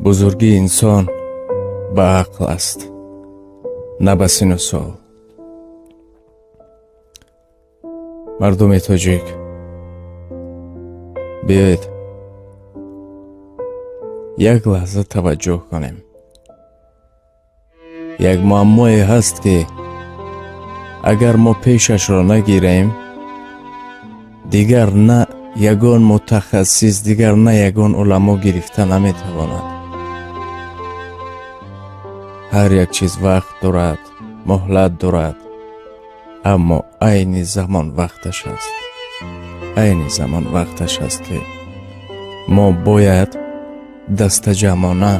Бузургии инсон ба ақл аст, на ба сину сол. Мардуми тоҷик, биёед як лаҳза таваҷҷӯҳ кунем. Як муаммое ҳаст, ки агар мо пешашро нагирем, дигар на ягон мутахассис, дигар на ягон уламо гирифта наметавонад. Ҳар як чиз вақт дорад, муҳлат дорад, аммо айни замон вақташ аст. Айни замон вақташ аст, ки мо бояд дастаҷамъона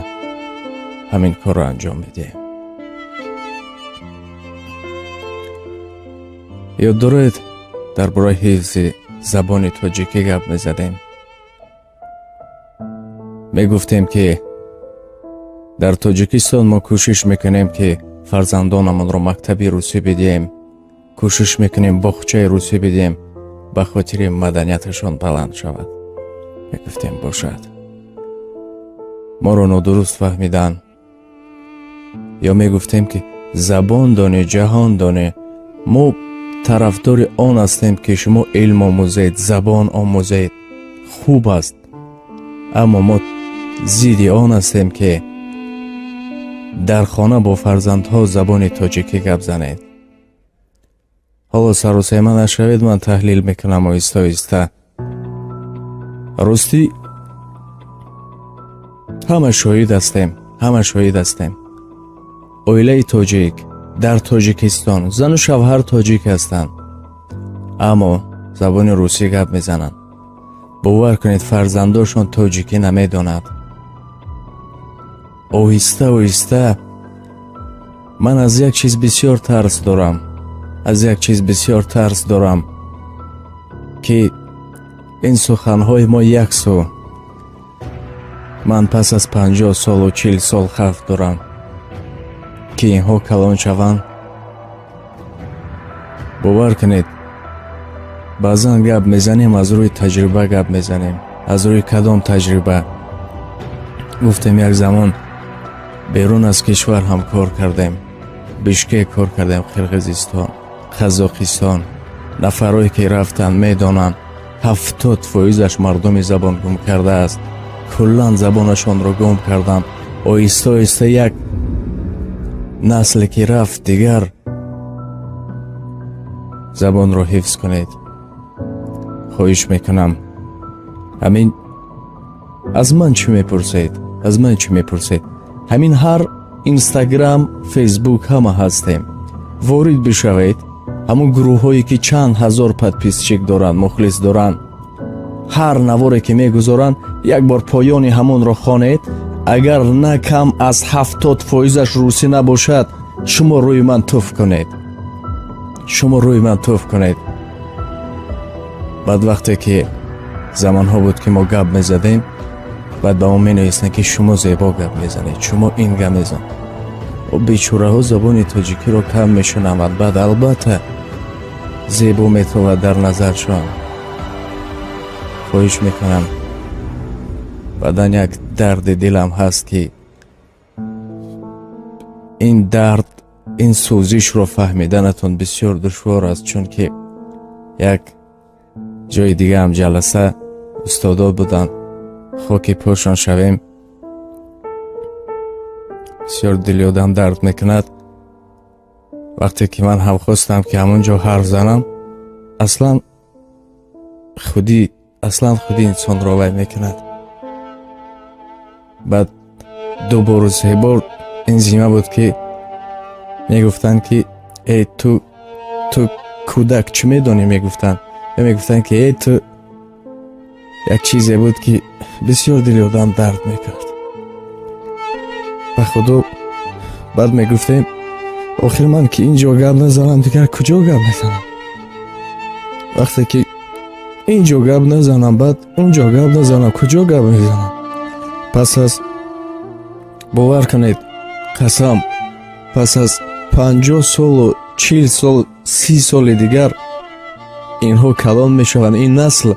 ҳамин корро анҷом бидиҳем. Ёд доред, дар бораи ҳифзи забони тоҷикӣ гап мезадем? Мегуфтем, ки дар Тоҷикистон мо кӯшиш мекунем, ки фарзандонамонро мактаби русӣ бидиҳем, кӯшиш мекунем боғчаи русӣ бидиҳем, ба хотири маданияташон баланд шавад. Мегуфтем, бошад. Моро нодуруст фаҳмиданд. Ё мегуфтем, ки забон донӣ, ҷаҳон донӣ. Мо тарафдори он ҳастем, ки шумо илм омӯзед, забон омӯзед, хуб аст, аммо мо зидди он ҳастем, ки дар хона бо фарзандҳо забони тоҷикӣ гап занед. Ҳоло сарусема нашавед, ман таҳлил мекунам оҳиста оҳиста. Ростӣ, ҳама шоҳид ҳастем, ҳама шоҳид ҳастем. Оилаи тоҷик дар Тоҷикистон, зану шавҳар тоҷик ҳастанд, аммо забони русӣ гап мезананд. Бовар кунед, фарзандошон тоҷикӣ намедонад. Оҳиста оҳиста ман аз як чиз бисёр тарс дорам, аз як чиз бисёр тарс дорам, ки ин суханҳои мо як сӯ, ман пас аз 50 солу 40 сол хавф дорам, ки инҳо калон шаванд. Бовар кунед, баъзан гап мезанем, аз рӯи таҷриба гап мезанем. Аз рӯи кадом таҷриба? Гуфтем, як замон берун аз кишвар ҳам кор кардем, Бишкек кор кардем, Қирғизистон, Қазоқистон. Нафарое ки рафтанд, медонанд, 70 фоизаш мардуми забон гум кардааст, куллан забонашонро гум карданд. Оҳиста оҳиста як насле ки рафт, дигар забонро ҳифз кунед, хоҳиш мекунам. Ҳамин аз ман чӣ мепурсед? Аз ман чӣ мепурсед? Ҳамин ҳар Инстаграм, Фейсбук ҳама ҳастем, ворид бишавед. Ҳамун гурӯҳҳое ки чанд ҳазор подписчик доранд, мухлис доранд, ҳар наворе ки мегузоранд, як бор поёни ҳамонро хонед. Агар на кам аз 70 фоизаш русӣ набошад, шумо рӯи ман туф кунед, шумо рӯи ман туф кунед. Баъд вақте ки замонҳо буд, ки мо гап мезадем, баъд ба мо менависанд, ки шумо зебо гап мезанед, шумо ин гап мезан. Бечораҳо забони тоҷикиро кам мешунаванд, баъд албатта зебо метовад дар назаршон. Хоҳиш мекунам, баъдан як дарди дилам ҳаст, ки ин дард, ин сӯзишро фаҳмиданатон бисёр душвор аст, чунки як ҷои дигаам ҷаласа устодо буданд, хоки пошон шавем. Бисёр дили одам дард мекунад. Вақте ки ман ҳам хостам, ки ҳамон ҷо ҳарф занам, аслан худи инсонро вай мекунад. Баъд ду бору се бор ин зима буд, ки мегуфтанд, ки эй, ту кӯдак, чӣ медонӣ, мегуфтанд, ё мегуфтанд, ки эй, ту. Як чизе буд, ки бисёр дили одам дард мекард, ба худо. Баъд мегуфтем: охир ман ки ин ҷо гап назанам, дигар куҷо гап мезанам? Вақте ки ин ҷо гап назанам, баъд он ҷо гап назанам, куҷо гап мезанам? Пас аз, бовар кунед, қасам, пас аз 50 солу 40 сол, 30 соли дигар инҳо калон мешаванд, ин насл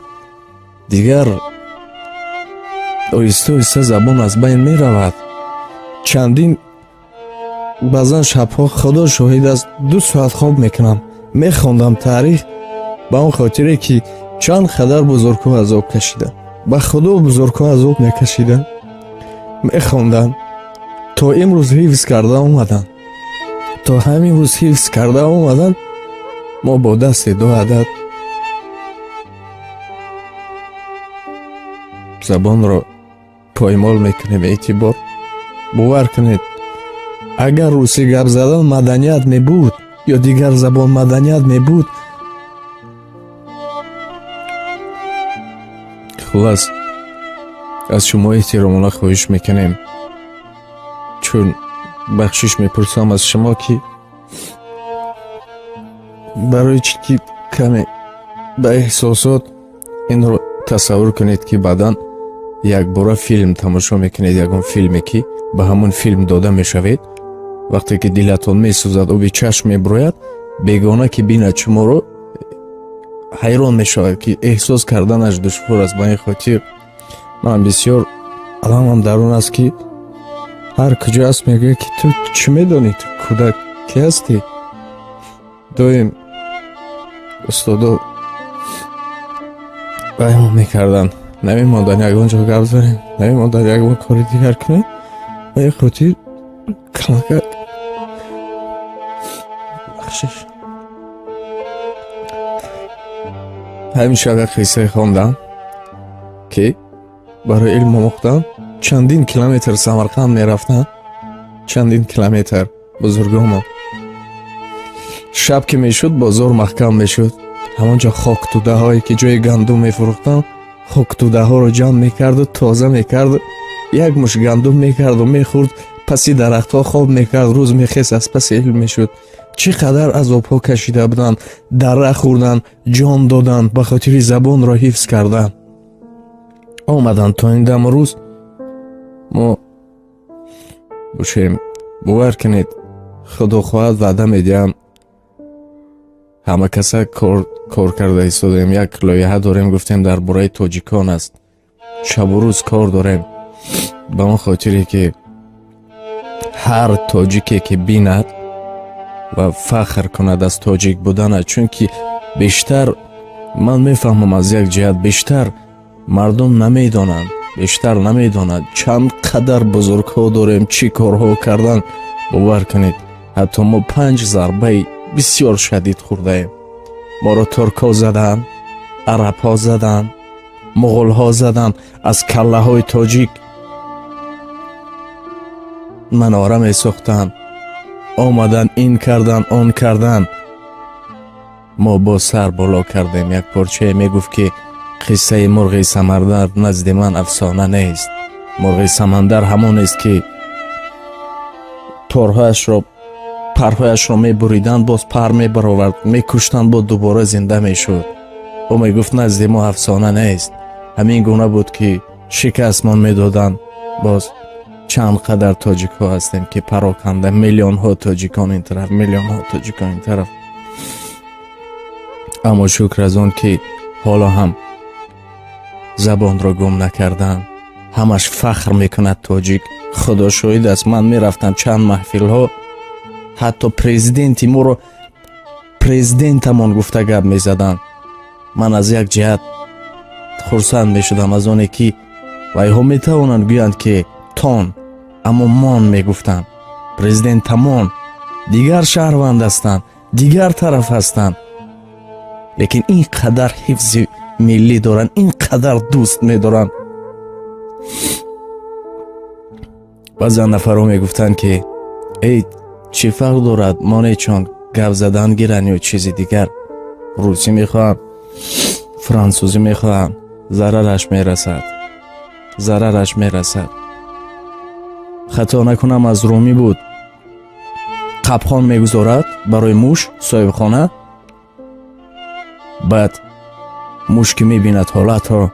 дигар Оҳиста оҳиста забон аз байн меравад. Чандин баъзан шабҳо, Худо шоҳид аст, 2 соат хоб мекунам. Мехондам таърих ба он хотире ки чанд қадар бузургҳо азоб кашиданд. Ба Худо бузургҳо азоб мекашиданд, мехонданд, то имрӯз ҳифз карда омаданд. То ҳамин рӯз ҳифз карда омаданд. Мо бо дасти 2 адад забонро поймол мекунем. Эътибор бовар кунед, агар русӣ гап задан маданият мебуд ё дигар забон маданият мебуд, хулас аз шумо эҳтиромона хоҳиш мекунем, чун бахшиш мепурсам аз шумо ки барои чӣ ки каме ба эҳсосот инро тасаввур кунед, ки баъдан якбора филм тамошо мекунед, ягон филме ки ба ҳамон филм дода мешавед, вақте ки дилатон месӯзад, оби чашм мебурояд, бегона ки бинад шуморо ҳайрон мешавад, ки эҳсос карданаш душвор аст. Ба ин хотир ман бисёр аламам дар он аст, ки ҳар куҷо аст мегӯяд, ки ту чӣ медонӣ, ту кӯдак ки ҳастӣ. Доим устодо баён мекарданд, намемонданд ягон ҷо гап занем, намемонданд ягон кори дигар кунем. Ба ин хотир камакак бахшиш. Ҳамин шаб як қиссае хондам, ки барои илм омӯхтан чандин километр Самарқанд мерафтанд, чандин километр бузургонмон. Шаб ки мешуд, бозор маҳкам мешуд. Ҳамонҷо хоктудаҳое ки ҷои гандум мефурӯхтанд, хоктудаҳоро ҷамъ мекарду тоза мекарду як муш гандум мекарду мехӯрд, паси дарахтҳо хоб мекард, рӯз мехест, аз паси илм мешуд. Чӣ қадар азобҳо кашида буданд, дара хӯрданд, ҷон доданд ба хотири забонро ҳифз кардан. Омаданд то ин дам рӯз мо бошем. Бовар кунед, Худо хоҳад, ваъда медиҳам, ҳама каса кор карда истодаем. Як лоиҳа дорем, гуфтем, дар бораи тоҷикон аст. Шабу рӯз кор дорем, ба он хотире ки ҳар тоҷике ки бинад ва фахр кунад аз тоҷик будана. Чунки бештар ман мефаҳмам, аз як ҷиҳат бештар мардум намедонанд, бештар намедонанд чанд қадар бузургҳо дорем, чӣ корҳо кардан. Бовар кунед, ҳатто мо 5 зарбаи бисёр шадид хӯрдаем. Моро туркҳо заданд, арабҳо заданд, муғулҳо заданд, аз каллаҳои тоҷик манора месохтанд, омаданд, ин кардан, он кардан. Мо бо сар боло кардем. Як порчае мегуфт, ки қиссаи мурғи самандар назди ман афсона нест. Мурғи самандар ҳамонест, ки торҳояшро, парҳояшро мебуриданд, боз пар мебаровард, мекуштанд, боз дубора зинда мешуд. Ӯ мегуфт, назди мо афсона нест. Ҳамин гуна буд, ки шикастмон медоданд. Боз чанд қадар тоҷикҳо ҳастем, ки пароканда, миллионҳо тоҷикон ин тараф, миллионҳо тоҷикон ин тараф. Аммо шукр аз он ки ҳоло ҳам забонро гум накардан. Ҳамаш фахр мекунад тоҷик. Худо шоҳид аст, ман мерафтам чанд маҳфилҳо, ҳатто президенти моро президентамон гуфта гап мезаданд. Ман аз як ҷиҳат хурсанд мешудам аз оне ки вайҳо метавонанд гӯянд, ки тон, аммо мон мегуфтанд, президентамон. Дигар шаҳрванд ҳастанд, дигар тараф ҳастанд, лекин ин қадар ҳифзи миллӣ доранд, ин қадар дӯст медоранд. Баъзан нафарҳо мегуфтанд, ки эй, чӣ фарқ дорад, монечон гап задан гиранд ё чизи дигар, русӣ мехоҳанд, франсузӣ мехоҳанд, зарараш мерасад, зарараш мерасад. Хато накунам, аз румӣ буд, қабхон мегузорад барои муш соҳибхона. Баъд муш ки мебинад ҳолатро,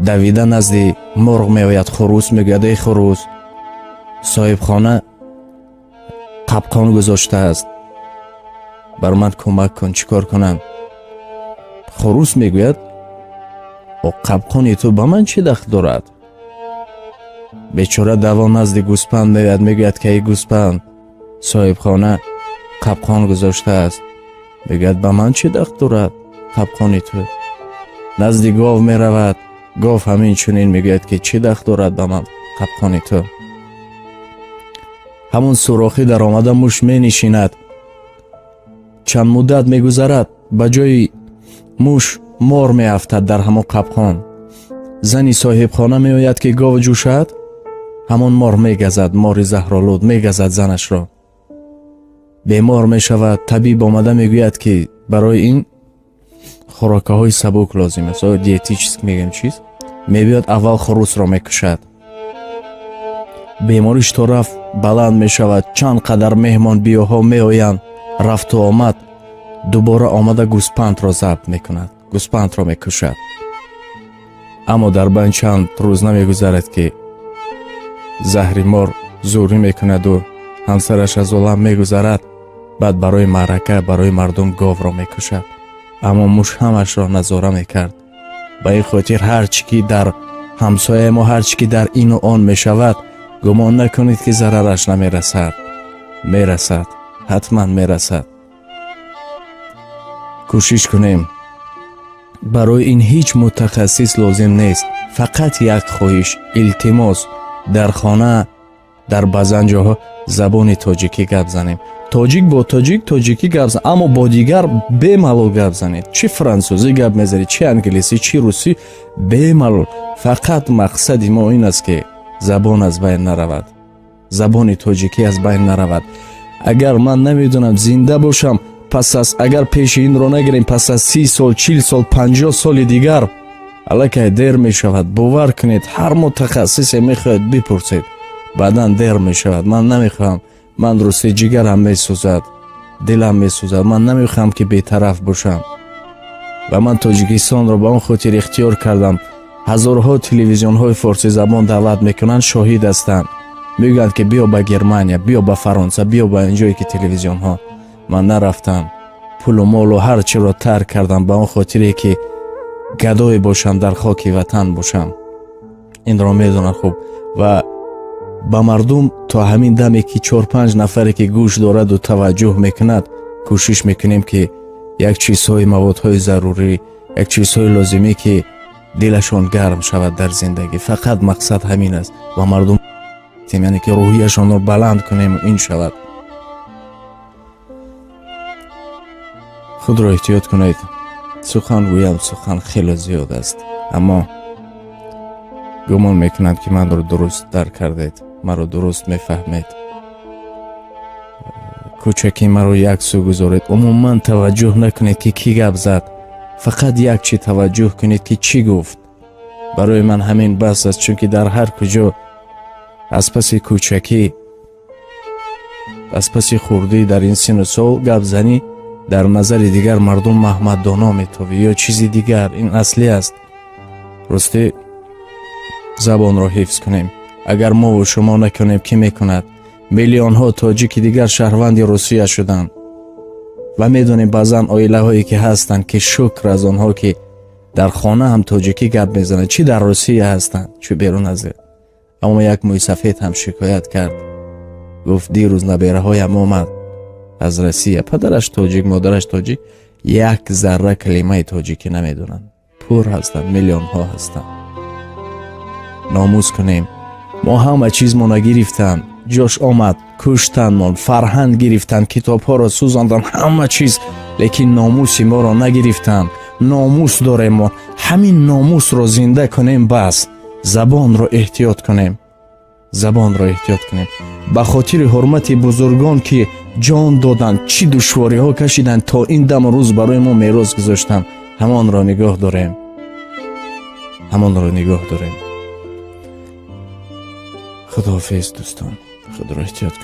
давида назди мурғ меояд. Хурӯс мегӯяд: эй хурӯс, соҳибхона қабқон гузоштааст, бар ман кӯмак кун, чӣ кор кунам? Хурӯс мегӯяд: Қапқони ту ба ман чӣ дахл дорад? Бечора давон назди гӯспанд меояд, мегӯяд, ки эй гӯспанд, соҳибхона қапқон гузоштааст. Мегӯяд, ба ман чӣ дахл дорад қапқони ту? Назди гов меравад, гов ҳамин чунин мегӯяд, ки чӣ дахл дорад ба ман қапқони ту? Ҳамон сурохӣ даромада муш менишинад. Чанд муддат мегузарад, ба ҷои муш мор меафтад дар ҳамон қапқон. Зани соҳибхона меояд, ки гов ҷӯшад, ҳамон мор мегазад, мори заҳролуд мегазад занашро. Бемор мешавад. Табиб омада мегӯяд, ки барои ин хӯрокаҳои сабук лозим аст, диетический мегӯем чиз. Мебиёд, аввал хурусро мекушад. Бемориш то рафт баланд мешавад. Чанд қадар меҳмонбиёҳо меоянд, рафту омад, дубора омада гӯспандро забт мекунад, гӯспандро мекушад. Аммо дар байн чанд рӯз намегузарад, ки заҳри мор зӯрӣ мекунаду ҳамсараш аз олам мегузарад. Баъд барои маърака, барои мардум говро мекушад. Аммо муш ҳамашро назора мекард. Ба ин хотир ҳар чӣ ки дар ҳамсояи мо, ҳар чӣ ки дар ину он мешавад, гумон накунед, ки зарараш намерасад. Мерасад, ҳатман мерасад. Кӯшиш кунем. Барои ин ҳеҷ мутахассис лозим нест. Фақат як хоҳиш, илтимос: дар хона, дар баъзан ҷоҳо забони тоҷикӣ гап занем. Тоҷик бо тоҷик тоҷикӣ гап зан, аммо бо дигар бемалол гап занед. Чӣ франсузӣ гап мезанед, чӣ англисӣ, чӣ русӣ, бемалол. Фақат мақсади мо ин аст, ки забон аз байн наравад, забони тоҷикӣ аз байн наравад. Агар ман намедонам, зинда бошам, пас аз, агар пеши инро нагирем, пас аз 30 сол, 40 сол, 50 соли дигар аллакай дер мешавад. Бовар кунед, ҳар мутахассисе мехоҳед бипурсед, баъдан дер мешавад. Ман намехоҳам, ман рости ҷигарам месӯзад, дилам месӯзад. Ман намехоҳам, ки бетараф бошам ва ман Тоҷикистонро ба он хотир ихтиёр кардам. Ҳазорҳо телевизионҳои форсизабон даъват мекунанд, шоҳид ҳастанд, мегӯянд, ки биё ба Германия, биё ба Фаронса, биё ба ин ҷое ки телевизионҳо. Ман нарафтам, пулу молу ҳар чиро тарк кардам ба он хотире, ки гадое бошам, дар хоки ватан бошам. Инро медонам хуб ва ба мардум то ҳамин даме, ки чор-панҷ нафаре, ки гӯш дораду таваҷҷӯҳ мекунад, кӯшиш мекунем, ки як чизҳои, маводҳои зарурӣ, як чизҳои лозимӣ, ки дилашон гарм шавад дар зиндагӣ. Фақат мақсад ҳамин аст ва мардум, яъне ки рӯҳияшонро баланд кунем, ин шавад. Худро эҳтиёт кунед. Сухан гӯям, сухан хеле зиёд аст, аммо гумон мекунам, ки манро дуруст дарк кардед, маро дуруст мефаҳмед. Кӯчаки маро як сӯ гузоред, умуман таваҷҷӯҳ накунед, ки кӣ гап зад. Фақат як чӣ таваҷҷӯҳ кунед, ки чӣ гуфт. Барои ман ҳамин бас аст, чунки дар ҳар куҷо аз паси кӯчакӣ, аз паси хурдӣ, дар ин сину сол гап занӣ, дар назари дигар мардум Маҳмаддоно метовӣ ё чизи дигар. Ин аслӣ аст. Ростӣ, забонро ҳифз кунем. Агар мову шумо накунем, кӣ мекунад? Миллионҳо тоҷики дигар шаҳрванди Русия шуданд ва медонем, баъзан оилаҳое ки ҳастанд, ки шукр аз онҳо, ки дар хона ҳам тоҷикӣ гап мезананд, чӣ дар Русия ҳастанд, чӣ берун аз. Аммо як мӯйсафед ҳам шикоят кард, гуфт: дирӯз набераҳоям омад аз Россия, падараш тоҷик, модараш тоҷик, як зарра калимаи тоҷикӣ намедонанд. Пур ҳастанд, миллионҳо ҳастанд. Номус кунем. Мо ҳама чизмона гирифтанд, ҷош омад, куштанмон, фарҳанг гирифтанд, китобҳоро сӯзонданд, ҳама чиз, лекин номуси моро нагирифтанд. Номус дорем мо, ҳамин номусро зинда кунем, бас. Забонро эҳтиёт кунем, забонро эҳтиёт кунем ба хотири ҳурмати бузургон, ки ҷон доданд, чӣ душвориҳо кашиданд, то ин даму рӯз барои мо мерос гузоштанд. Ҳамонро нигоҳ дорем, ҳамонро нигоҳ дорем. Худоҳофиз, дӯстон, худро эҳтиёт.